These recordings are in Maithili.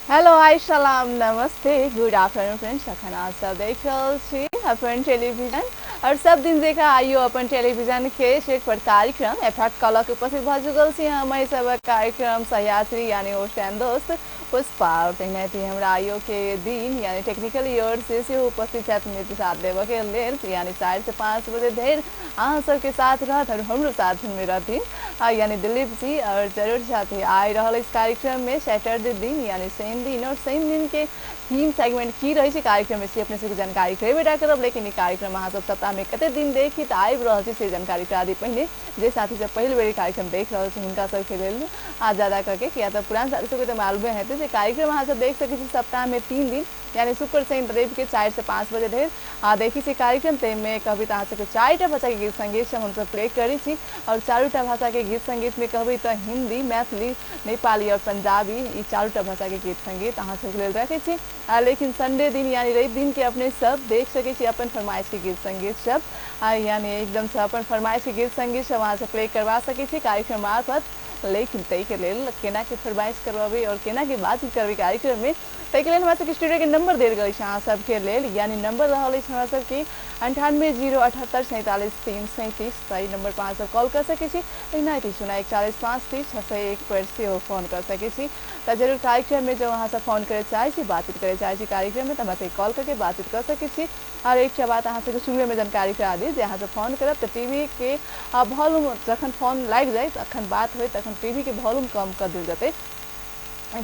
हेलो हाय सलाम नमस्ते गुड आफ्टरनून फ्रेंड्स। अखन अहाँ सब देख रहल छी अपन टेलीविजन और सब दिन जकाँ आइयो अपन टेलीविजन के सेट पर कार्यक्रम एफएक्ट कॉलक उपस्थित भऽ चुकल छी। हम एहि सबक कार्यक्रम सहयात्री यानी होस्ट एंड दोस्त पुष्पा और तहिना हमरा आइयो के दिन यानी टेक्निकल ईयर से सेहो उपस्थित छथि मित्र साथ देबऽ के लेल, यानी 4 से 5 बजे धरि अहाँ सबके साथ रहत और हमरो साथ में रहथिन यानी दिलीप जी। और जरूर साथी आइ रहल अछि कार्यक्रम में सैटरडे दिन यानी शनि दिन, और शनि दिन के थीम सेगमेंट की रहै छै कार्यक्रम में से अपने सबके जानकारी करेबे टा करब, लेकिन ई कार्यक्रम अहाँ सब सप्ताह में कते दिन देखी तऽ आबि रहल छै से जानकारी करा दी पहिने। जे साथी सब पहिल बेर कार्यक्रम देख रहल छी हुनका सबके लेल आ ज्यादा करके, किया तऽ पुरान साथी सबके तऽ मालूमे हेतै जे कार्यक्रम अहाँ सब देख सकै छी सप्ताह में 3 दिन यानी शुक्र शनि रवि के 4 से 5 बजे धरि आ देखै छी कार्यक्रम। ताहिमे कहबै तऽ अहाँ सबके 4टा भाषाके गीत सङ्गीत सब हमसब प्ले करै छी और 4टा भाषाके गीत सङ्गीतमे कहबै तऽ हिंदी, मैथिली, नेपाली और पंजाबी, ई 4टा भाषाके गीत सङ्गीत अहाँ सबके लेल रखै छी। आ लेकिन संडे दिन यानी रवि दिन के अपने सब देख सकै छी अपन फरमाइशके गीत सङ्गीत सब, आ यानी एकदमसँ अपन फरमाइशके गीत सङ्गीत सब अहाँ सब प्ले करवा सकै छी कार्यक्रम मार्फत। लेकिन ताहिके लेल केना के फरमाइश करवाबै और केना के बातचीत करबै कार्यक्रममे, ताहिके लेल हमरा सबके स्टूडियोके नंबर देल गेल अछि अहाँ सबके लेल, यानी नंबर रहल अछि हमरा सबके 98 0 78 47 3 37। तऽ एहि नंबर पर अहाँ सब कॉल कऽ सकै छी। तहिना 0 41 5 3 601 पर सेहो फोन कऽ सकै छी। तऽ जरूर कार्यक्रममे जँ अहाँ सब फोन करय चाहै छी, बातचीत करय चाहै छी कार्यक्रममे, तऽ हमरा सबके कॉल करके बातचीत कऽ सकै छी। आओर एकटा बात अहाँ सबके शुरुएमे जानकारी करा दी जे अहाँ सब फोन करब तऽ टीवी के वॉल्यूम जखन फोन लागि जाय तखन बात होय, तखन टीवी के वॉल्यूम कम कऽ देल जेतै,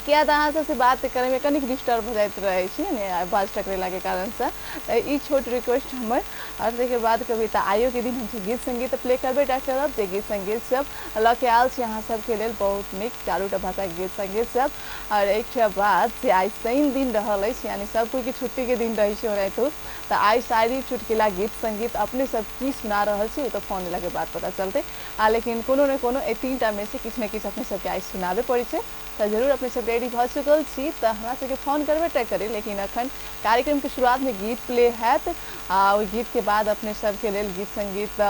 किया तऽ अहाँ सबसँ बात करैमे कनिक डिस्टर्ब भऽ जाइत रहै छै ने आवाज टकरेलाके कारणसँ। तऽ ई छोट रिक्वेस्ट हमर। आओर ताहिके बाद कहबै तऽ आइयोके दिन हमसब गीत सङ्गीत प्ले करबे टा करब, जे गीत सङ्गीत सब लऽ के आयल छी अहाँ सबके लेल बहुत नीक 4टा भाषाके गीत सङ्गीत सब। आओर एकटा बात जे आइ शनि दिन रहल अछि यानी सब कोइके छुट्टीके दिन रहै छै ओनाहितो, तऽ आइ शायरी चुटकिला गीत सङ्गीत अपने सब की सुना रहल छी ओ तऽ फोन एलाके बाद पता चलतै। आ लेकिन कोनो ने कोनो एहि 3टा मे से किछु ने किछु अपने सबके आइ सुनाबे पड़ै छै। तऽ जरूर अपने सब रेडी भऽ चुकल छी तऽ हमरा सबके फोन करबे टा करी, लेकिन अखन कार्यक्रमके शुरुआतमे गीत प्ले हैत आ ओहि गीतके बाद अपने सबके लेल गीत सङ्गीत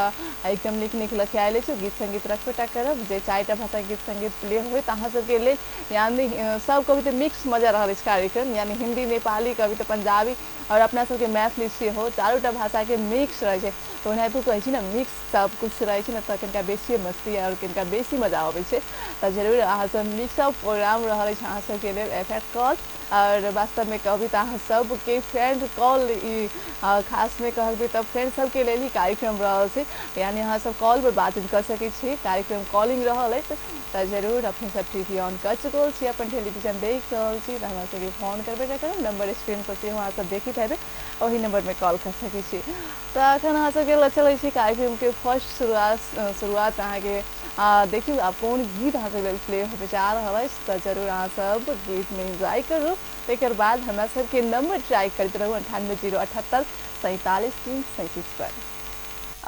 एकदम नीक नीक लऽ के आयल अछि। गीत सङ्गीत रखबे टा करब जे 4टा भाषाके गीत सङ्गीत प्ले होइत अहाँ सबके लेल, यानी सब कभी तऽ मिक्स मजा रहल अछि कार्यक्रम, यानी हिंदी, नेपाली, कभी तऽ पंजाबी और अपना सबके मैथिली सेहो, 4टा भाषाके मिक्स रहै छै। तऽ ओनाहितो कहै छी ने मिक्स सब किछु रहै छै ने तऽ कनिका बेसिए मस्ती आओर कनिका बेसी मजा अबै छै। तऽ जरूर अहाँ सब मिक्सअप प्रोग्राम रहल अछि अहाँ सबके लेल एफएक्ट कॉल। आओर वास्तवमे कहबै तऽ अहाँ सबके फ्रेंड कॉल ई खासमे कहबै तऽ फ्रेंड सबके लेल ही कार्यक्रम रहल छै, यानी अहाँ सब कॉल पर बातचीत कऽ सकै छी, कार्यक्रम कॉलिंग रहल अछि। तऽ जरूर अपने सब टी वी ऑन कऽ चुकल छी, अपन टेलीविजन देख रहल छी तऽ हमरा सबके फोन करबे करब, नंबर स्क्रीन पर सेहो अहाँ सब देखैत हेबै, ओहि नंबरमे कॉल कऽ सकै छी। तऽ अखन अहाँ सबके लऽ चलै छी कार्यक्रमके फर्स्ट शुरुआत अहाँके देखियौ आब कोन गीत अहाँ सबके लेल प्ले होबे जा रहल अछि। तऽ जरूर अहाँ सब गीतमे एन्जॉय करू, तकर बाद हमरा सबके नंबर ट्राई करैत रहू 98 0 78 47 3 37 पर।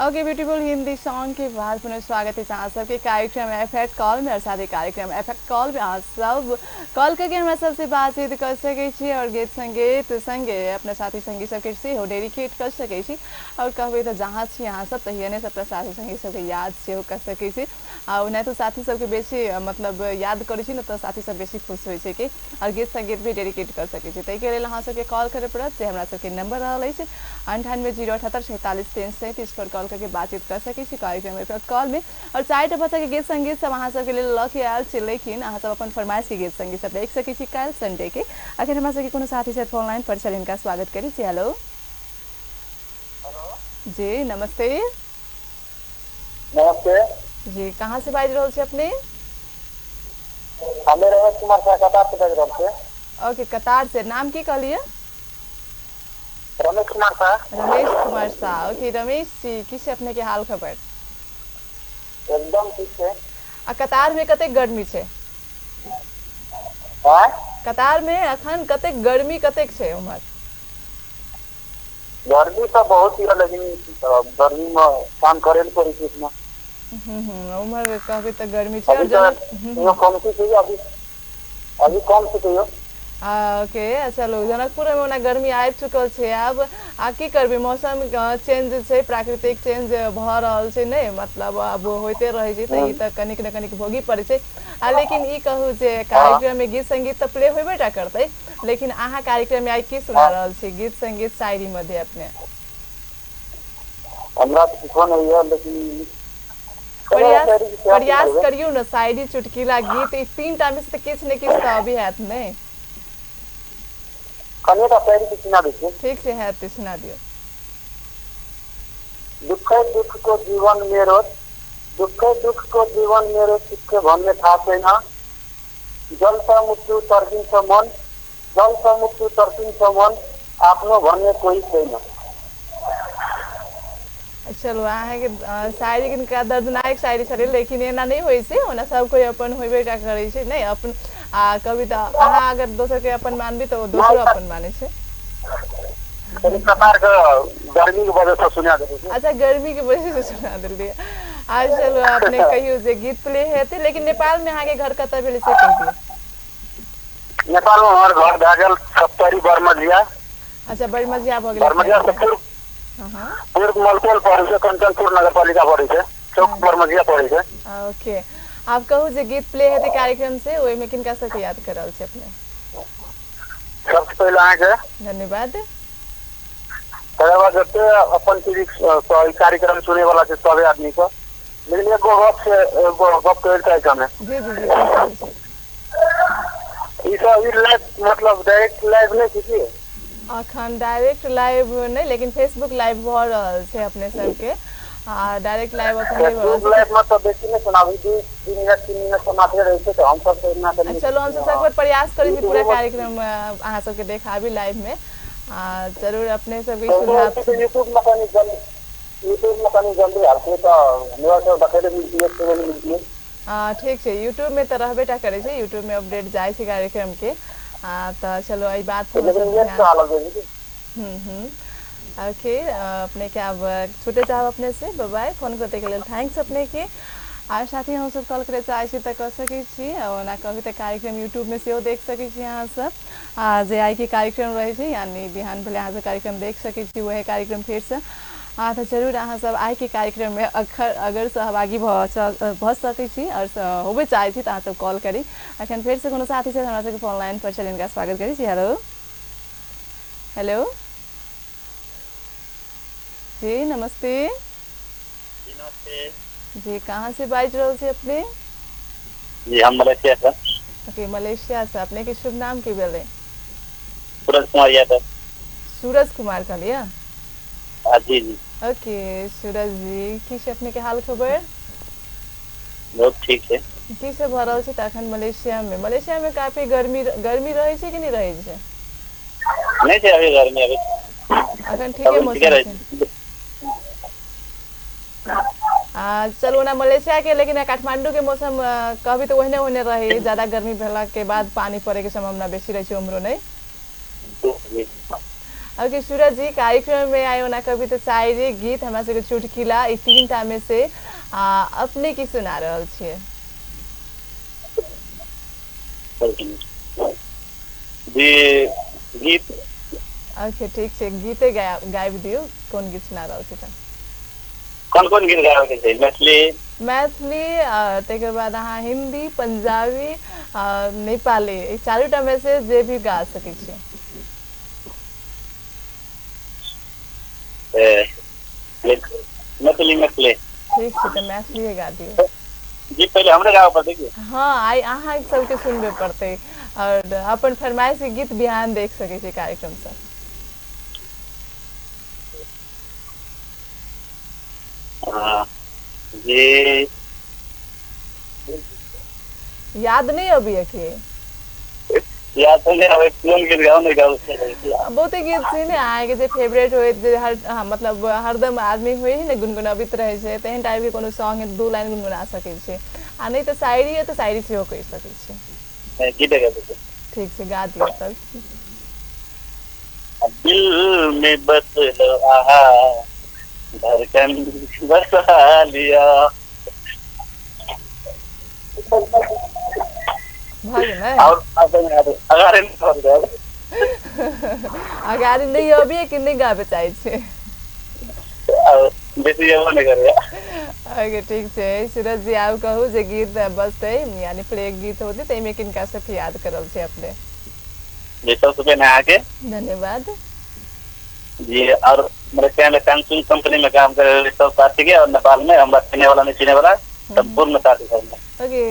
ओके ब्यूटीफुल हिंदी सॉन्ग के बाद पुनः स्वागत है अहाँ सबके कार्यक्रम एफएक्ट कॉल में। और साथ ही कार्यक्रम एफएक्ट कॉल में अहाँ सब कॉल करके हमरा सबसे बातचीत कर सकै छी और गीत संगीत संगे अपना साथी संगी सबके सेहो डेडिकेट कर सकै छी। और कहबै तऽ जहाँ छी अहाँ सब तहिए सबटा साथी संगी सबके याद सेहो कर सकै छी। आ ओनाहितो साथी सबके बेसी मतलब याद करै छी ने तऽ साथी सब बेसी खुश होइ छै कि, और गीत संगीत भी डेडिकेट कर सकै छी। ताहिके लेल अहाँ सबके कॉल करय पड़त, जे हमरा सबके नंबर रहल अछि 98 0 78 47 3 37 पर कॉल करके बातचीत कर सकै छी कार्यक्रम एफएक्ट कॉल में। और 4टा भाषा के गीत संगीत सब अहाँ सबके लेल लऽ के आयल छी, लेकिन अहाँ सब अपन फरमाइश के गीत संगीत सब देख सकै छी काल्हि संडे के। अखन हमरा सबके कोनो साथी छथि फोन लाइन पर, चलि हिनका स्वागत करै छी। हेलो जी नमस्ते। नमस्ते जी, कहाँ से बाजि रहल छी अपने? हमे रमेश कुमार साह कतार से बाजि रहल छी। ओके कतार से, नाम की कहलियै? रमेश कुमार साह। रमेश कुमार साह। ओके रमेश जी, की छै अपने के हाल खबर? एकदम ठीक छै। आ कतार में कतेक गर्मी छै? आँय? कतार में अखन कतेक गर्मी कतेक छै उम्हर? गर्मी तऽ बहुत यऽ, लेकिन की करब, गर्मी मे काम करे लए पड़ै छै इतना। उम्हर कहबै तऽ गर्मी छै। अभी और तऽ जनक तैयो कमती छै, अभी अभी कम छै तैयो। ओके, चलू, जनकपुरमे ओना गर्मी आबि चुकल छै आब। आ की करबै, मौसम चेंज छै, प्राकृतिक चेंज भऽ रहल छै ने, मतलब आब होइते रहै छै, तऽ हूँ। ई तऽ कनिक ने कनिक भोगी पड़ै छै। आ लेकिन ई कहू जे हँ। कार्यक्रममे गीत संगीत तऽ प्ले होबे टा करतै, लेकिन अहाँ कार्यक्रममे आइ की सुना हँ। रहल छी गीत संगीत शायरी मध्ये अपने? हमरा तऽ किछो नहि यऽ, लेकिन प्रयास सुना प्रयास देबै। करियौ ने, शायरी, चुटकिला, गीत, ई तीन टा मे से तऽ किछु ने किछु तऽ अभी हैत ने। कनिटा शायरी के सुना दै छियै। ठीक छै, हैत तऽ सुना दियौ। दुःखै दुःखको जीवन मेरो, दुःखै दुःखको जीवन मेरो, सुख भन्ने थाहा छैन, जलछ मृत्यु तर्किन्छ मन, जलछ मृत्यु तर्किन्छ मन, आफ्नो भन्ने कोही छैन। चलू, अहाँके शायरी कनिका दर्दनाक शायरी छलै, लेकिन एना नहि होइ छै। ओना सब कोइ अपन होबे टा करै छै नहि अपन। आ कभी तऽ अहाँ अगर दोसरके अपन मानबी तऽ ओ दोसरो अपन मानै छै। कनि कतारके गर्मीके वजहसँ सुना देबै की। अच्छा, गर्मी के वजह से सुना देलियै। आ चलू, अपने कहियौ जे गीत प्ले हेतै, लेकिन नेपालमे अहाँके घर कतऽ भेलै से कहि दियौ। नेपालमे हमर घर भए गेल सप्तरी, बरमजिया। अच्छा, बड़मजिया भऽ गेल बरमजिया अपनेके से घर। पूर्व, हँ हँ। पूर्व मलकोल पड़ै छै, कंचनपुर नगरपालिका पड़ै छै, चौक बरमजिया पड़ै छै। ओके, आब कहू जे गीत प्ले हेतै कार्यक्रम से ओहिमे किनका सबके याद कर रहल छी अपने? सबसँ पहिले अहाँके। धन्यवाद। तकर बाद जते अपन टीवी कार्यक्रम सुनै वाला छै सभे आदमी के। लेकिन एगो गप छै, एगो गप कहै चाहै छी हमे। जी जी जी, कहि सकै छी। ई सब ई लाइव, मतलब डायरेक्ट लाइव नहि छै की? अखन डायरेक्ट लाइव नहि, लेकिन फेसबुक लाइव भऽ रहल छै अपने सबके। आ डायरेक्ट लाइव अखन नहि भऽ रहल फेसबुक छै। लाइव मे तऽ बेसी नहि सुनाबै, 2 2 मिनट 3 मिनट तऽ मात्रे रहै छै, तऽ हमसब तऽ एना आ कनि चलू, हमसब सकभर प्रयास करै छी पूरा यूट्यूबो मे कार्यक्रम अहाँ सबके देखाबी लाइव मे। आ जरूर अपने सबके ई सुझाव छै। यूट्यूब मे कनि जल्दी, यूट्यूब मे कनि जल्दी हालतै तऽ हमरा सब देखै लए मिलतियै, सुनै लए मिलतियै। ठीक छै, यूट्यूबमे तऽ रहबे टा करै छै, यूट्यूबमे अपडेट जाइ छै कार्यक्रमके। तऽ चलू, एहि बात लेकिन हमसब लेट से ध्यान हालत जाइ छै। हूँ हूँ। ओके, अपनेके आब छुटे चाहब अपने से। बाय, फोन करैके लेल thanks अपनेके। आर साथ ही हमसब कॉल करय चाहै छी तऽ कऽ सकै छी। आ ओना कहबै तऽ कार्यक्रम यूट्यूबमे सेहो देख सकै छी अहाँसब। आ जे आइके कार्यक्रम रहै छै, यानि बिहान भेले अहाँसब कार्यक्रम देख सकै छी, वएह कार्यक्रम फेरसँ। तऽ जरूर अहाँसब आइके कार्यक्रममे अखर अगर सहभागी भऽ सकै छी आओर होबे चाहै छी तऽ अहाँसब कॉल करी। अखन फेरसँ कोनो साथी छथि हमरा सबके फोन लाइन पर, चलि हिनका स्वागत करै छी। Hello hello. जी नमस्ते। जी नमस्ते। जी, कहाँ से बाजि रहल छी अपने? जी, हम मलेशिया से। ओके, मलेशिया से। अपने के शुभ नाम की भेलै? सूरज कुमार यादव। सूरज कुमार कहलियै? हाँ, जी जी। ओके सूरज जी, की छै अपने के हाल खबर? बहुत ठीक है। की सब भऽ रहल छै तऽ अखन मलेशिया मे? मलेशिया मे काफी गर्मी गर्मी रहै छै कि नहि रहै छै? नहीं थे अभी घर में, अभी अखन ठीके अभी ठीके मौसम छै। रहे। आ चलू, ओना मलेशिया के लेकिन काठमांडू के मौसम कहबी तऽ ओहने ओहने रहै, ज्यादा गर्मी भेला के बाद पानी पड़े के सम्भावना बेसी रहै छै उम्हरो नहि? जी। ओके सूरज जी, कार्यक्रम में आइ ओना कभी तऽ शायरी, गीत, हमरा सबके चुटकिला, ई तीन टा मे से अपने की सुना रहल छियै? जी, गीत। ओके, ठीक छै, गीते गाबि दियौ। कोन गीत सुना रहल छी तऽ? कौन कौन गीत गाबे के छै? मैथिली? मैथिली, ताहिके बाद अहाँ हिन्दी, पंजाबी, नेपाली, ई चारू टा मे से जे भी गा सकै छी। ए, मैथिली मैथिली। ठीक छै, तऽ मैथिलीए गा दियौ। जी, पहले हमरे गाबे पड़तै की? हँ, आइ अहाँ सबके सुनबे पड़तै आओर अपन फरमाइश के गीत बिहान देख सकै छी कार्यक्रमसँ। हाँ जी। याद नहि अबैया की? याद तो नहीं आवे, कोन गीत गाओ नहीं गाओ। बहुते गीत छै ने अहाँके जे फेवरेट होइत, जे हर मतलब हरदम आदमी होइ है ने गुनगुनबैत रहै छै, तेहन टाइपके कोनो सॉन्ग है, दू लाइन गुनगुना सकै छी। आ नहि तऽ शायरी है तऽ शायरी सेहो कहि सकै छी। गीते गाबै। ठीक छै, गा दियौ तब। दिल में बस लो आहा धड़कन बसा लिया। भऽ गेलै? और अगाड़ि नहि भऽ गेल। अगाड़ि नहि अबियै कि नहि गाबे चाहै छियै? बेसी एबो नहि करैया। ओके ठीक छै सूरज जी, आब कहू जे गीत बजतै यानी प्ले गीत होतै ताहिमे किनका सबके याद करल छै अपने? जी सबसे पहिने अहाँके धन्यवाद जी। और मेरे सैमसंग कंपनी में काम करे वाले सब साथी के और नेपाल में हमरा चिने वाला नहीं चिने वाला संपूर्ण साथी सब में। ओके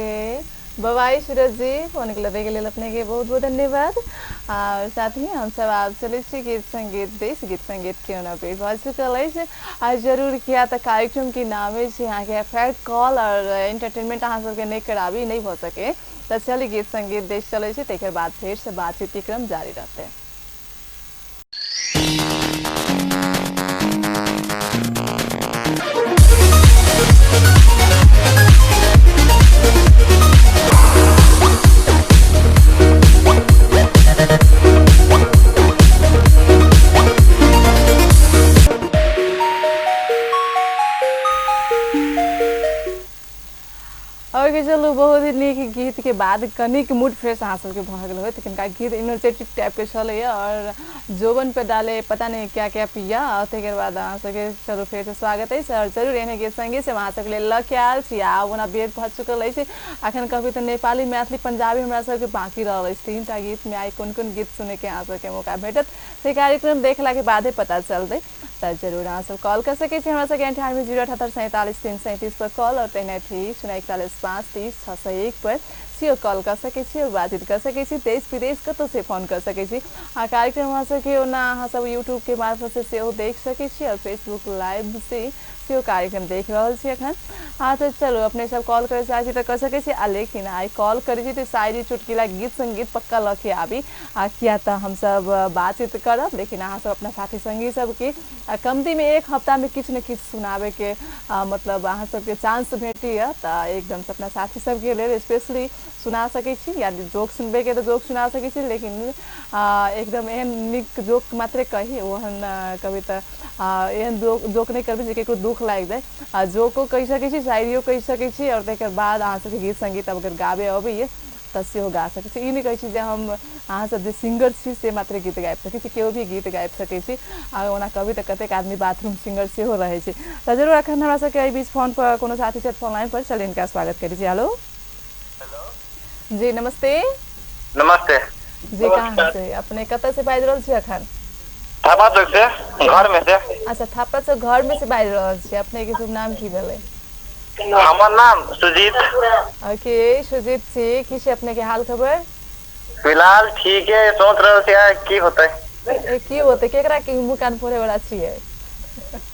बबाई सूरज जी, फोन के लगे के लेल अपने के बहुत बहुत धन्यवाद। और साथ ही हम सब आब चलै छी गीत संगीत देश गीत संगीत के ओना पे भऽ चुकल अछि। आ जरूर किया तऽ कार्यक्रम के नामे छै अहाँके एफेक्ट कॉल और एंटरटेनमेंट अहाँ सबके नहि कराबी नहि भऽ सके, तऽ चली गीत संगीत देश चलै छै, तकर बाद फेर से बातचीत के क्रम जारी रहतै। ओके चलू, बहुत ही नीक गीत के बाद कनिक मूड फ्रेश अहाँ सबके भऽ गेल होइत। कनिका गीत एनर्जेटिक टाइप के छलैया और जोबन पे डाले पता नहीं क्या क्या पिया। और तकर बाद अहाँ सबके चलू फेर से स्वागत अछि और जरूर एहने गीत संगीत से अहाँ सबके लेल लऽ के आयल छी। आब ओना बेर भऽ चुकल अछि, अखन कहबै तऽ नेपाली मैथिली पंजाबी हमरा सबके बाँकी रहल अछि। 3टा गीत में आइ कोन कोन गीत सुनैके अहाँ सबके मौका भेटत से कार्यक्रम देखला के बादे पता चलतै। तऽ जरूर अहाँ सब कॉल कर सकै छी हमरा सबके 98 0 78 47 337 पर कॉल और तहिना 0 41 5 30 601 पर सेहो कॉल कर सकै छी और बातचीत कर सकै छी। देश विदेश कतौ से फोन कर सकै छी। आ कार्यक्रम अहाँ सबके ओना अहाँ सब यूट्यूब के मार्फत से सेहो देख सकै छी और फेसबुक लाइव से सेहो कार्यक्रम देख रहल छी अखन। हाँ तऽ चलू अपने सब कॉल करे चाहै छी तऽ कर सकै छी। आ लेकिन आइ कॉल करै छी तऽ शायरी चुटकिला गीत संगीत पक्का लऽ के आबी, आ किया तऽ हमसब बातचीत करब, लेकिन अहाँ सब अपना साथी संगी सबके कमती में एक हफ्ता में किछु ने किछु सुनाबे के मतलब अहाँ सबके चांस भेटैया, तऽ एकदम से अपना साथी सबके लेल स्पेशली सुना सकै छी। या जोक सुनबे के तऽ जोक सुना सकै छी, लेकिन एकदम एहन नीक जोक मात्रे कही ओहन कभी तऽ एहन जोक नहि करबै जे ककरो दुख लागि जाय। आ जोको कहि सकै छी, शायरियो कहि सकै छी और तकर बाद अहाँ सबके गीत संगीत अगर गाबे अबैया तऽ सेहो गा सकै छी। ई नहि कहै छी जे हम अहाँ सब जे सिंगर छी से मात्रे गीत गाबि सकै छी, केओ भी गीत गाबि सकै छी। आ ओना कभी तऽ कतेक आदमी बाथरूम सिंगर सेहो रहै छै। तऽ जरूर अखन हमरा सबके एहि बीच फोन पर कोनो साथी छथि फोन लाइन पर, चलि हिनका स्वागत करै छी। हेलो जी, नमस्ते। नमस्ते जी, कहाँ से अपने कतऽ से बाजि रहल छी अखन? थापा चौक से, घर में से। अच्छा, थापा चौक घर में से बाजि रहल छी। अपने के शुभ नाम की भेलै? हमर नाम सुजीत। ओके सुजीत जी, की छै अपने के हाल खबर? फिलहाल ठीक है, सोच रहल छी की होतै। की होतै? केकरा के मुँह कान फोड़े वाला छियै?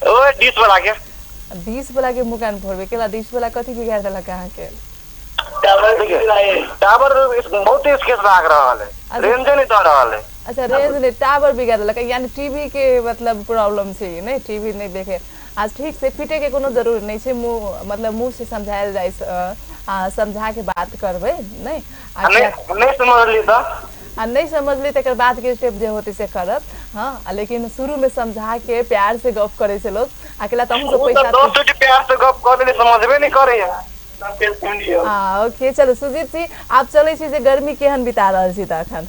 ओ डिश वाला के। डिश वाला के मुँह कान फोड़बै केला? डिश वाला कथी बिगाड़ देलक अहाँके? टावर बहुत स्केच भाग रहल है, रेंज नहीं दऽ रहल है। अच्छा, रेंज नहीं, टावर बिगाड़ देलक, यानी टीवी के मतलब प्रॉब्लम छै, नहीं टीवी नहीं देखे आज ठीक से पीटे के कोनो जरूर नहीं छै। मुँह मतलब मुँह से समझायल जाय, समझा के बात करबै नहीं। नहीं समझली तऽ आ नहीं समझली तकर बाद के स्टेप जे होतै से करब। हाँ, लेकिन शुरू में समझा के प्यार से गप करे छै लोग। अकेला तऽ अहूँ सब पैसा प्यार से गप कर देली, समझबे नहीं करे। हाँ ओके चलू सुजीत जी, आप चलै छी जे गर्मी केहन बिता रहल छी तऽ अखन?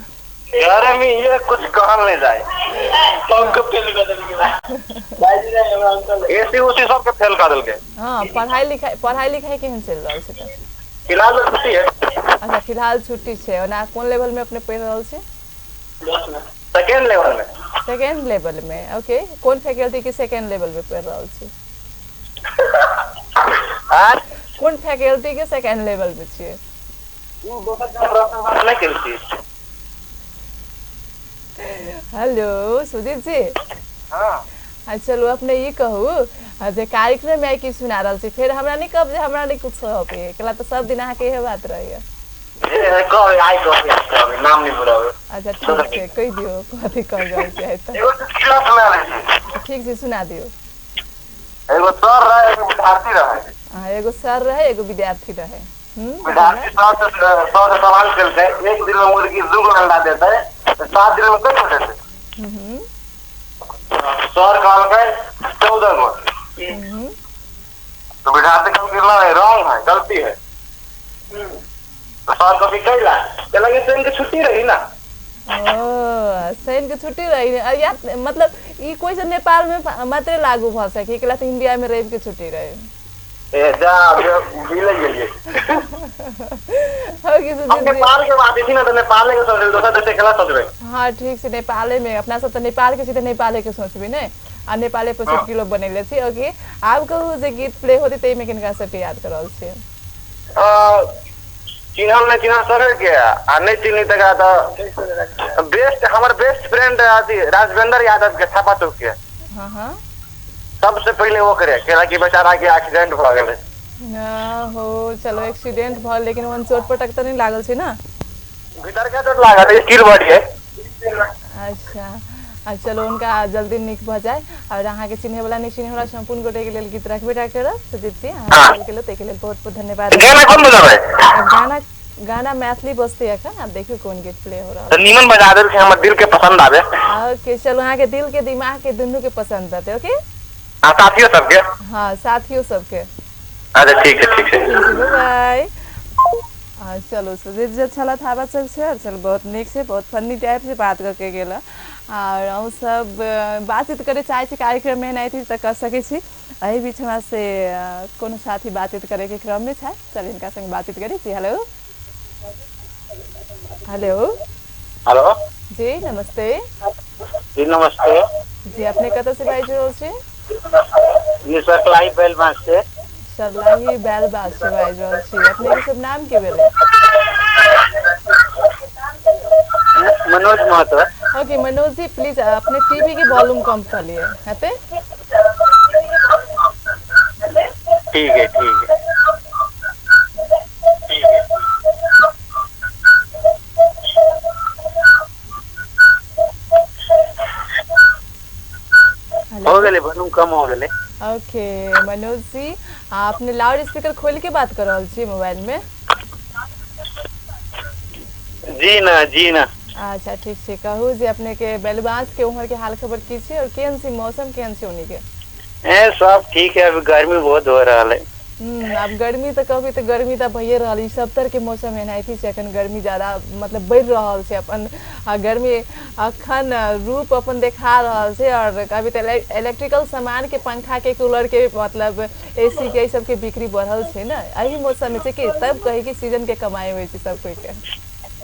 गर्मी ये कुछ कहल नहीं जाए, सबके फेल कर देलकै, एसी उसी सबके फेल कर देलकै। हाँ, पढ़ाई लिखाई केहन चलि रहल छै? फिलहाल तो छुट्टी है। अच्छा, फिलहाल छुट्टी छै। ओना कोन लेवल में अपने पढ़ि रहल छी? सेकेंड लेवल में। सेकेंड लेवल में, ओके। कोन फैकल्टी के सेकेंड लेवल में पढ़ि रहल छी? कोन फैकल्टी के सेकेंड लेवल में छियै? हेलो सुजीत जी। हाँ चलू अपने ई कहू जे कार्यक्रम में की सुना रहल छी, फेर हमरा नहीं कहब जे हमरा नहीं कुछ कहबे, एकला तऽ सब दिन अहाँके इहे बात रहैया। नाम नहीं बुलाबै। अच्छा ठीक छै, कहि दियौ कथी कहि रहल छी। एगो चुटकुला सुना दै छी। ठीक छै, सुना दियौ। एगो सर रहे, एगो विद्यार्थी रहे। हाँ, एगो सर रहे एगो विद्यार्थी रहे। विद्यार्थी सर से सवाल केलकै, एक दिन में मुर्गी 2 गो अंडा देतै तऽ 7 दिन में कते देतै? सर कहलकै 14 गो। तो विद्यार्थी कहलकै नहीं, रॉन्ग है, गलती है। तो सर कहलकै कैला, कैला कि शनि के छुट्टी रही ना। ओ शनि के छुट्टी रही या मतलब ई क्वेश्चन नेपाल में मात्रे लागू भ सके, एकला तो इंडिया में रवि के छुट्टी रहे। ए जा मिल गेलिए। हो कि हम नेपाल के बात थी ना, तो नेपाल के सोचल, दोसर देश के सोचबे। हां ठीक छै, नेपाले में अपना सब त नेपाल के छी त नेपाले के सोचबे ने, आ नेपाले पर चुटकिलो बनेले छी। ओके आब कहू जे गीत प्ले होते तै में किनका सबके याद करल छी? चिन्हल नहीं चिन्हल सर के, आ नहीं चिन्ही तक तो बेस्ट हमर बेस्ट फ्रेंड अथी राजवेंद्र यादव के थापा चौक के। हां हां सबसे पहले वो करे केला कि बेचारा के एक्सीडेंट भ गेलै। ना हो चलो एक्सीडेंट भ, लेकिन वन चोट पटक त नहीं लागल छै ना? भीतर के चोट लागल, स्टील बॉडी है। अच्छा आ चलो उनका जल्दी निक भ जाए। और अहाँ के चिन्हे वाला नहीं चिन्हे वाला संपूर्ण गोटे के लेल गीत रखबे टा करब। सुजीत जी अहाँ के लेल ताहि के लेल बहुत बहुत धन्यवाद। गाना कौन बजाबै? गाना गाना मैथिली बजते अखन, आब देखियो कौन गीत प्ले हो रहल। त नीमन बजा देल के हमर दिल के पसंद आवे। ओके चलो अहाँ के दिल के दिमाग के दुनू के पसंद आते। ओके आ साथियों सबके। हाँ साथियों सबके। अच्छा ठीक है, ठीक है, बाय। चलो सुजीत जी अच्छा थापा सब छै और चलो बहुत नीक छै, बहुत फनी टाइप से बात करके गेल। और हम सब बातचीत करे चाहे छी कार्यक्रम में नहीं थी तो कर सकै छी। एहि बीच हमरा से कोनो साथी बातचीत करे के क्रम में छै, चल इनका संग बातचीत करै छी। हेलो हेलो हेलो जी नमस्ते। जी नमस्ते जी, अपने कतऽ से बाजि रहल छी? जी सरलाही बेलबास से। सरलाही बेलबास से बाजि रहल छी। अपने के सब नाम के भेलै? मनोज महतो। ओके मनोज जी प्लीज अपने टीवी के वॉल्यूम कम कर लिए हेते। ठीक है ठीक है। हो गेलै, वॉल्यूम कम हो गेलै। ओके मनोज जी आपने लाउड स्पीकर खोल के बात कर रहल छी मोबाइल में? जी ना जी ना। अच्छा ठीक छै, कहू जे अपने के बेलबास के उम्हर के हाल खबर की छै और केहन छै मौसम, केहन छै ओनी के? ए सब ठीक है, अभी गर्मी बहुत हो रहल है। अब गर्मी तो कहबी तो गर्मी तो भइए रहल, ई सब तरह के मौसम एनाहिते छै। अखन गर्मी ज्यादा मतलब बढ़ि रहल छै, अपन गर्मी अखन रूप अपन देखा रहल छै। और अभी तो इलेक्ट्रिकल सामान के पंखा के कूलर के मतलब एसी के ई सब के बिक्री बढ़ल छै ना एही मौसम में छै कि तब कहे कि सीजन के कमाई होइ छै सब कोई के।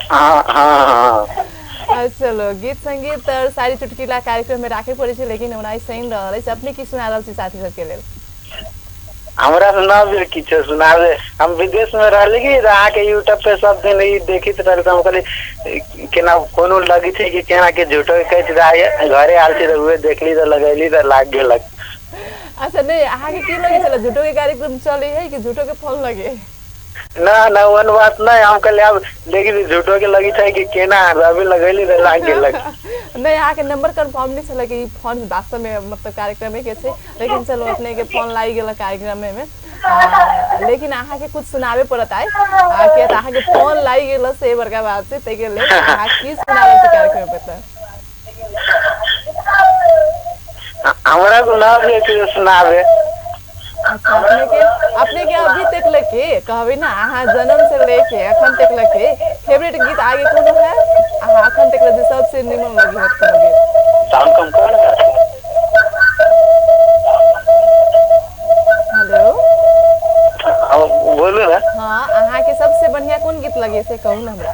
हाँ हाँ हाँ। चलो गीत संगीत और सारी चुटकीला कार्यक्रम में राखे पड़े छै, लेकिन ओना सही रहल अछि। अपने की सुना रहल छी साथी सबके लेल? हमरा सुनाबे किछो सुनाबे, हम विदेश में रहली कि अहाँ के यूट्यूब पे सब दिन ई देखित रहल, हम कहली केना कोनो लगी छै कि केना के झूठो के कहै छै, घरे आयल छी तऽ उहे देखली तऽ लगैली तऽ लाग गेलक। अच्छा नहीं अहाँ के की लगे छलै झूठो के कार्यक्रम चले है कि झूठो के फोन लगे? ना ना वन बात नहीं, हम कहले अब लेकिन झूठो के लगी छै कि केना अभी लगैली तऽ लाग गेलक। नहीं अहाँ के नंबर कंफर्म नहीं छलै कि ई फोन वास्तव में मतलब कार्यक्रम के छै, लेकिन चलो अपने के फोन लागि गेल कार्यक्रम में। लेकिन अहाँ के कुछ सुनावे पड़त आइ, किया तऽ अहाँ के फोन लागि गेल से बड़का बात छै, ताहि के लेल अहाँ की सुनाबै छी कार्यक्रम पे? तऽ हमरा सुनावे कि सुनावे? अच्छा अपने के अभी तक लेके कहबे ना अहाँ जन्म से लेके अखन तक लेके फेवरेट गीत आगे कोनो है अहाँ अखन तक ले सबसे निमन लगी होत कोनो गीत? साउंड कम कर ना। हेलो बोलू ना। हाँ अहाँ के सबसे बढ़िया कोन गीत लगे से कहू ना हमरा।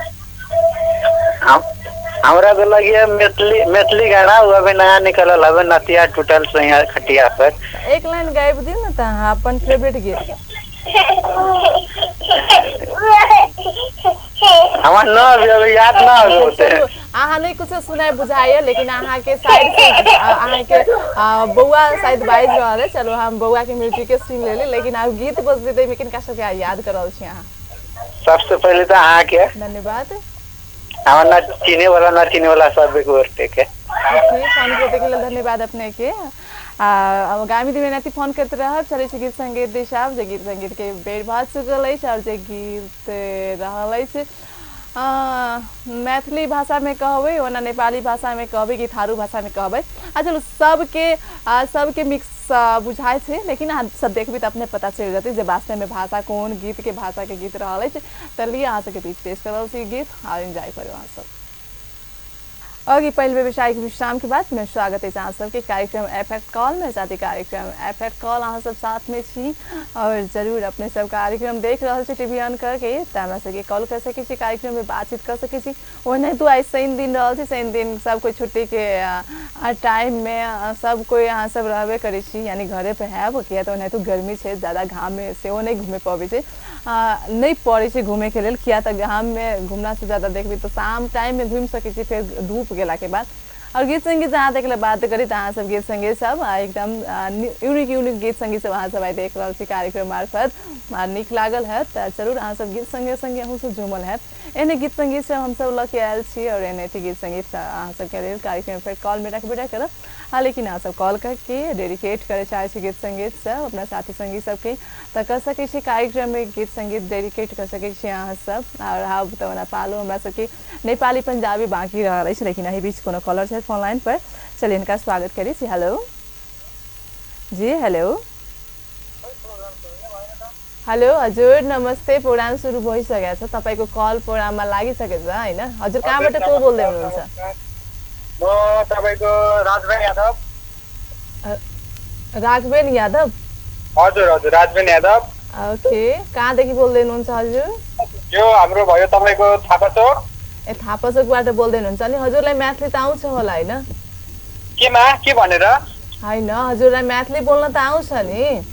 हमरा तो लगी है मैथिली मैथिली गाना, वो अभी नया निकलल हवे नतिया टूटल सैया खटिया पर। एक लाइन गाबि दियौ ना तऽ अहाँ अपन फेवरेट गीत। हमरा न अभी याद न आबे होते। अहाँ नहीं कुछ सुनाय बुझाइए, लेकिन अहाँ के साइड से अहाँ के बौआ शायद बाजि रहल है। चलो हम बौआ के म्यूजिक के सुनि लेली, लेकिन आब गीत बजतै ताहिमे किनका सबके याद कर रहल छी अहाँ? सबसे पहले तऽ अहाँ के धन्यवाद। हमरा न चिन्हे वाला न चिन्हे वाला सब एक गोटे के। ओके फोन करते के लेल धन्यवाद अपने के। आगामी दिन एनाहिते फोन करते रहब। चलै छी गीत संगीत दिशा, जे गीत संगीत के बेर भऽ चुकल अछि और जे गीत रहल अछि मैथिली भाषामे कहबै, ओना नेपाली भाषामे कहबै कि थारू भाषामे कहबै, आ चलू सबके सबके मिक्स बुझाइ छै, लेकिन अहाँ सब देखबै तऽ अपने पता चलि जेतै जे वास्तवमे भाषा कोन गीतके भाषाके गीत रहल अछि। तऽ लिअ, अहाँ सबके बीच पेश कर रहल छी गीत आ एन्जॉय करू अहाँ सब। अघि पहिल व्यावसायिक विश्राम के बाद पुनः स्वागत अछि अहाँ सबके कार्यक्रम एफेक्ट कॉल में। साथी कार्यक्रम एफेक्ट कॉल अहाँ सब साथ में छी और जरूर अपने सब कार्यक्रम देख रहल छी टीवी ऑन करके, तऽ हमरा सबके कॉल कर सकै छी, कार्यक्रम में बातचीत कर सकै छी। ओनाहितो आइ शनि दिन रहल छै, शनि दिन सब कोइ छुट्टी के टाइम में सब कोइ अहाँ सब रहबे करै छी, यानी घरे पे हैब, किया तऽ ओनाहितो गर्मी छै, ज्यादा घाम में सेहो नहि घूमे पबै छै, नहि पड़ै छै घूमे के लेल, किया तऽ घाम में घुमला से ज्यादा देखबै तऽ शाम टाइम में घूमि सकै छी, फेर धूप गेला के बाद। और गीत सङ्गीत जहाँ तक बात करी तऽ अहाँ सब गीत सङ्गीत सब एकदम यूनिक यूनिक गीत सङ्गीत सब अहाँ सब आइ देख रहल छी कार्यक्रम मार्फत। नीक लागल हैत तऽ जरूर अहाँ सब गीत सङ्गे सङ्गे अहूँ सब झूमल हैत। एहने गीत सङ्गीत सब हमसब लऽ के आयल छी और एहने गीत सङ्गीत अहाँ सबके लेल कार्यक्रम फेर कॉल में रखबे करब। हाँ, लेकिन अहाँ सब कॉल करके डेडिकेट करे चाहै छी गीत सङ्गीत सब अपना साथी सङ्गी सबके तऽ कर सकै छी, कार्यक्रम में गीत सङ्गीत डेडिकेट कर सकै छी अहाँ सब। और आब तऽ ओना पालो हमरा सबके नेपाली पंजाबी बाँकी रहल अछि, लेकिन एहि बीच कोनो कॉलर छथि फोन लाइन पर, चलिए हिनका स्वागत करै छी। हेलो जी, हेलो हेलो, हजुर नमस्ते। प्रोग्राम सुरु भइसकेको छ, तपाईँको कल प्रोग्राममा लागिसकेको छ होइन? हजुर, कहाँबाट को बोल्दै हुनुहुन्छ? म तपाईँको राजबेन यादव। राघवेन यादव? हजुर हजुर, राजबेन यादव। ओके, कहाँदेखि बोल्दै हुनुहुन्छ हजुर? यो हाम्रो भयो तपाईँको थापाचोक। ए, थापाचोकबाट बोल्दै हुनुहुन्छ। अनि हजुरलाई मैथिली त आउँछ होला होइन? केमा के भनेर? होइन, हजुरलाई मैथिली बोल्न त आउँछ नि?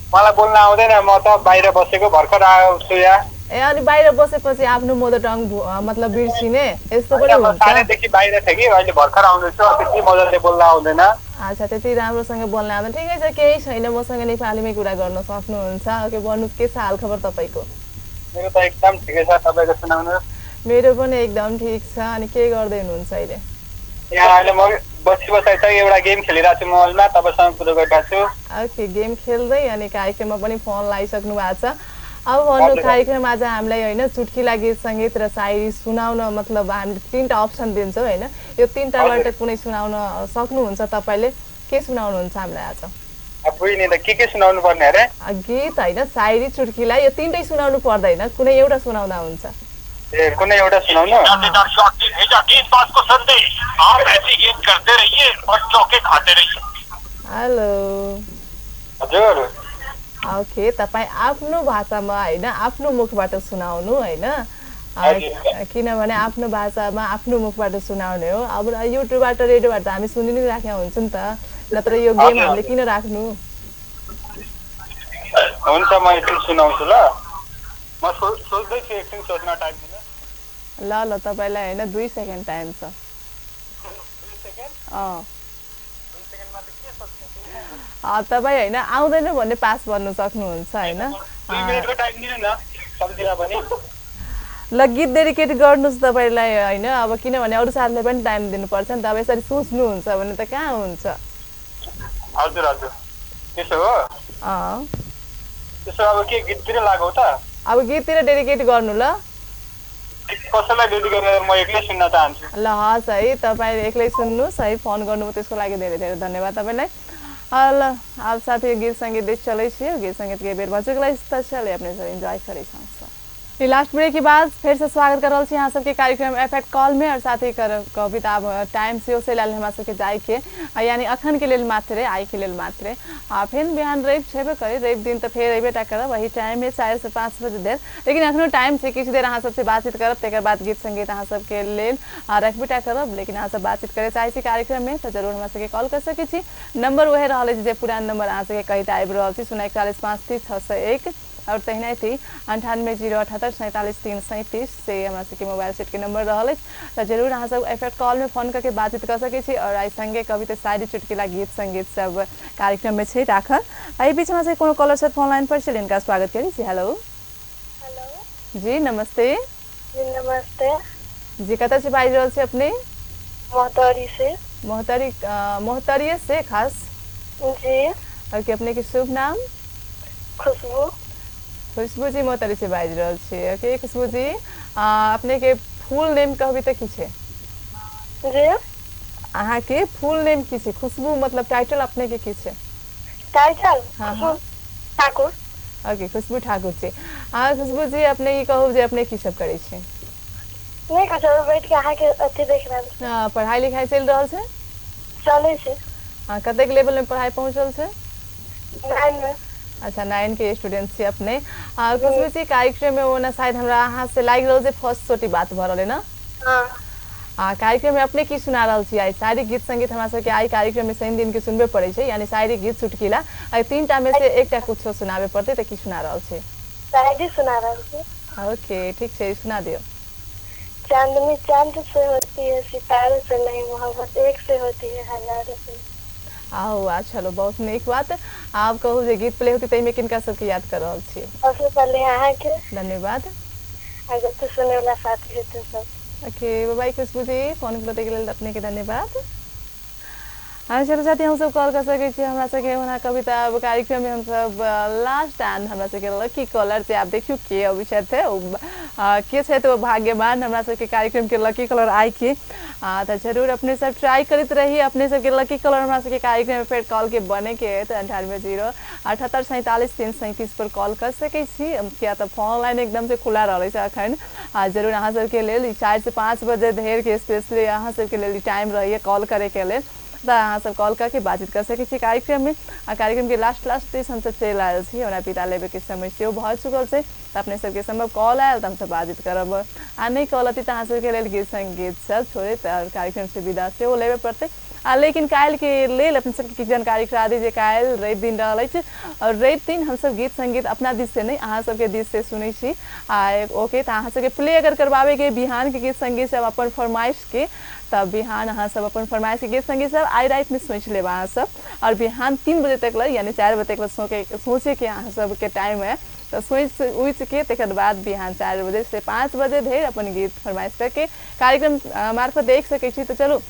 मलाई बोल्न आउँदैन, म त बाहिर बसेको, भर्खर आएको छु यहाँ। ए, अनि बाहिर बसेपछि आफ्नो मदर टङ मतलब बिर्सिने यस्तो पनि हुन्छ? सानैदेखि बाहिर थिएँ कि, अहिले भर्खर आउँदैछु, त्यति मजाले बोल्न आउँदैन। अच्छा, त्यति राम्रोसँग बोल्न आउँदैन, ठिकै छ, केही छैन, मसँग नेपालीमै कुरा गर्न सक्नुहुन्छ। ओके, भन्नुहोस् के छ हालखबर तपाईँको? मेरो त एकदम ठिकै छ, तपाईँको सुनाउनुहोस्। मेरो पनि एकदम ठिक छ। अनि के गर्दै हुनुहुन्छ अहिले? यहाँ अहिले म बसी बसाइ छ, एउटा गेम खेलिरहेको छु मोबाइलमा, तपाईँसँग कुरा गरिरहेको छु। ओके, गेम खेल्दै अनि कार्यक्रममा पनि फोन लगाइसक्नु भएको छ। अब भन्नु, कार्यक्रम आज हामीलाई होइन चुटकिला गीत सङ्गीत र सायरी सुनाउन, मतलब हामीले तिनवटा अप्सन दिन्छौँ होइन, यो तिनवटाबाट कुनै सुनाउन सक्नुहुन्छ तपाईँले, के सुनाउनुहुन्छ हामीलाई आज? के सुनाउनु पर्ने अरे? गीत होइन, सायरी, चुटकिला, यो तिनटै सुनाउनु पर्दैन, कुनै एउटा सुनाउँदा हुन्छ। ए, कुनै एउटा सुनाउनु? हेलो हजुर। ओके, तपाईँ आफ्नो भाषामा होइन आफ्नो मुखबाट सुनाउनु होइन, किनभने आफ्नो भाषामा आफ्नो मुखबाट सुनाउने हो। अब युट्युबबाट रेडियोबाट त हामी सुनि नै राखेका हुन्छ नि त, नत्र यो गेम हामीले किन राख्नु? हुन्छ, म एकछिन सुनाउँछु ल, म सोच्दैछु, एकछिन सोच्न टाइम दिनु। ल ल, तपाईँलाई होइन 2 सेकेन्ड टाइम छ। अँ तपाईँ होइन आउँदैन भन्ने पास भन्नु सक्नुहुन्छ होइन? ल, गीत डेडिकेट गर्नुहोस् तपाईँलाई होइन, अब किनभने अरू साथीलाई पनि टाइम दिनुपर्छ नि त, अब यसरी सोच्नुहुन्छ भने त कहाँ हुन्छ? हजुर हजुर, त्यसो हो। त्यसो अब के गीततिर लागौ त? अब गीततिर डेडिकेट गर्नु ल। कसैलाई डेडिकेट गरेर म एक्लै सुन्न चाहन्छु। ल हस् है, तपाईँ एक्लै सुन्नुहोस् है, फोन गर्नुभयो त्यसको लागि धेरै धेरै धन्यवाद तपाईँलाई। ल, अब साथी गीत सङ्गीत देश चलै छी, गीत सङ्गीत के बेर बचेको त चले अपने सब एन्जॉय करै छौँ। लास्ट ब्रेक के बाद फिर से स्वागत कर रहल छी अहाँ सबके कार्यक्रम एफेक्ट कॉल में। और साथ ही कविता अब टाइम से से लेल हमरा सबके जाय के, यानी अखन के लेल मात्रे, आइ के लेल मात्रे, आ फेर बिहान रवि छेबे करे, रवि दिन तो फेर अबे टा करब वही टाइम में 4 से 5 बजे देर, लेकिन अखनो टाइम छै, किछु देर अहाँ सबसे बातचीत करब, तकर बाद गीत संगीत अहाँ सबके लेल रखबे टा करब। लेकिन अहाँ सब बातचीत करे चाहै छी कार्यक्रम में तऽ जरूर हमरा सबके कॉल कर सकै छी। नंबर वएह रहल अछि जे पुरान नंबर अहाँ सबके कहैत आबि रहल छी, 041 5 3 601 और तहिना थी 98 078 47 3 37 से हमरा सबके मोबाइल सेट के नंबर रहल अछि। तऽ जरूर अहाँ सब एफेक्ट कॉल में फोन करके बातचीत कर सकै छी। और आइ संगे कविता सायरी चुटकिला गीत संगीत सब कार्यक्रम में छै राखल। एहि बीच हमरा सबके कोनो कॉलर छथि फोन लाइन पर, चलिए इनका स्वागत करी छी। हेलो हेलो जी, नमस्ते। जी नमस्ते जी, कतऽ से बाजि रहल छी अपने? मोहतरी से। मोहतरी, मोहतरीये से खास? जी। और अपने के शुभ नाम? खुशबू। खुशबू जी मोहतरी से बाजि रहल छी। ओके खुशबू जी, अपने के फुल नेम कहबी तऽ की छै? जी। अहाँके फुल नेम की छै? खुशबू मतलब टाइटल अपने के की छै? टाइटल? हाँ। खुशबू ठाकुर। ओके, खुशबू ठाकुर जी। अहाँ खुशबू जी, अपने ई कहू जे अपने की सब करै छी? नहि कुछो, बैठ के अहाँके अथी देख रहल छी। पढ़ाई लिखाई चलि रहल छै? चलै छै। कतेक लेवल में पढ़ाई पहुँचल छै? 9 में। अच्छा, 9 के स्टूडेंट छी अपने। खुशबू जी, कार्यक्रम में ओना शायद हमरा अहाँ से लागि रहल जे फर्स्ट सोटी बात भऽ रहल है ना? हाँ। कार्यक्रम में अपने की सुना रहल छी आइ? शायरी गीत संगीत हमरा सबके आइ कार्यक्रम में शनि दिन के सुनबे पड़ै छै, यानी शायरी गीत चुटकिला, एहि तीनटा में से एकटा कुछो सुनाबे पड़तै, तऽ की सुना रहल छी? शायरी सुना रहल छी। ओके, ठीक छै, सुना दियौ। चांदनी चांद से होती है, सितारे से नहीं, मोहब्बत एक से होती है, हजारों से। आउ आ चलो, बहुत नीक बात। आब कहू जे गीत प्ले होतै ताहिमे किनका सबके याद कर रहल छी? सबसे पहले अहाँके। धन्यवाद। आ जते सुने वाला साथी हेतै सब। ओके, बाय खुशबू जी, फोन करैके लेल अपने के धन्यवाद। हाँ चलो साथी, हमसब कॉल कर सकै छी हमरा सबके ओना कविता कार्यक्रम में हमसब लास्ट एंड हमरा सबके लकी कॉलर से आप देखियौ के अबै छथि, ओ के छथि ओ भाग्यवान हमरा सबके कार्यक्रम के लकी कॉलर आइ के। तऽ जरूर अपने सब ट्राई करैत रही, अपने सबके लकी कॉलर हमरा सबके कार्यक्रम में फेर कॉल के बने के तऽ 9807874337 पर कॉल कर सकै छी, किया तऽ फोन लाइन एकदम से खुला रहै छै अखन। आ जरूर अहाँ सबके लेल ई 4 से 5 बजे धरि के स्पेशली अहाँ सबके लेल ई टाइम रहैए कॉल करैके लेल, तऽ अहाँ सब कॉल करके बातचीत कर सकै छी कार्यक्रम में। आ कार्यक्रम के लास्ट लास्ट दिस हमसब चलि आयल छी, हमरा विदा लेबे के समय सेहो भऽ चुकल छै, तऽ अपने सबके सम्भव कॉल आयल तऽ हमसब बातचीत करब, आ नहि कॉल अती तऽ अहाँ सबके लेल गीत संगीत सब छोड़ैत आओर कार्यक्रम से विदा सेहो लेबे पड़तै। आ लेकिन काल्हि के लेल अपने सबके किछु जानकारी करा दी जे काल्हि रवि दिन रहल अछि, आओर रवि दिन हमसब गीत संगीत अपना दिस से नहि अहाँ सबके दिस से सुनै छी। आ ओके, तऽ अहाँ सबके प्ले अगर करबाबेके बिहान के गीत संगीत सब अपन फरमाइश के, तऽ बिहान अहाँ सब अपन फरमाइश के गीत संगीत सब आइ राति में सोचि लेब अहाँ सब, और बिहान 3 बजे तक ल यानी 4 बजे तक ल सोचे के अहाँ सबके टाइम है, तऽ सोचि उचि के तकर बाद बिहान 4 बजे से 5 बजे धरि अपन गीत फरमाइश करके कार्यक्रम मार्फत देख सकै छी। तऽ चलू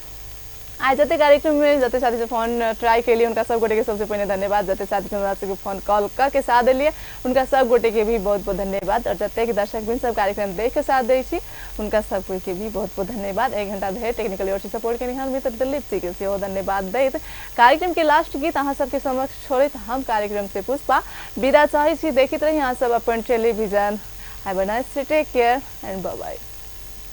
आइ जते कार्यक्रम में जते साथी सब फोन ट्राई केलिए हुनका सब गोटे के सबसे पहिने धन्यवाद, जते साथी हमरा सबके फोन कॉल कऽ के साथ देलिए हुनका सब गोटे के भी बहुत बहुत धन्यवाद, और जतेक दर्शक बिन सब कार्यक्रम देख के साथ दै छी हुनका सब कोई के भी बहुत बहुत धन्यवाद। 1 घंटा धरि टेक्निकली और सपोर्ट केनिहार मित्र दिलीप जी के सेहो धन्यवाद दैत कार्यक्रम के लास्ट गीत अहाँ सबके समक्ष छोड़ैत हम कार्यक्रम से पुष्पा विदा चाहै छी। देखैत रही अहाँ सब अपन television. Have a nice day, take care and bye bye.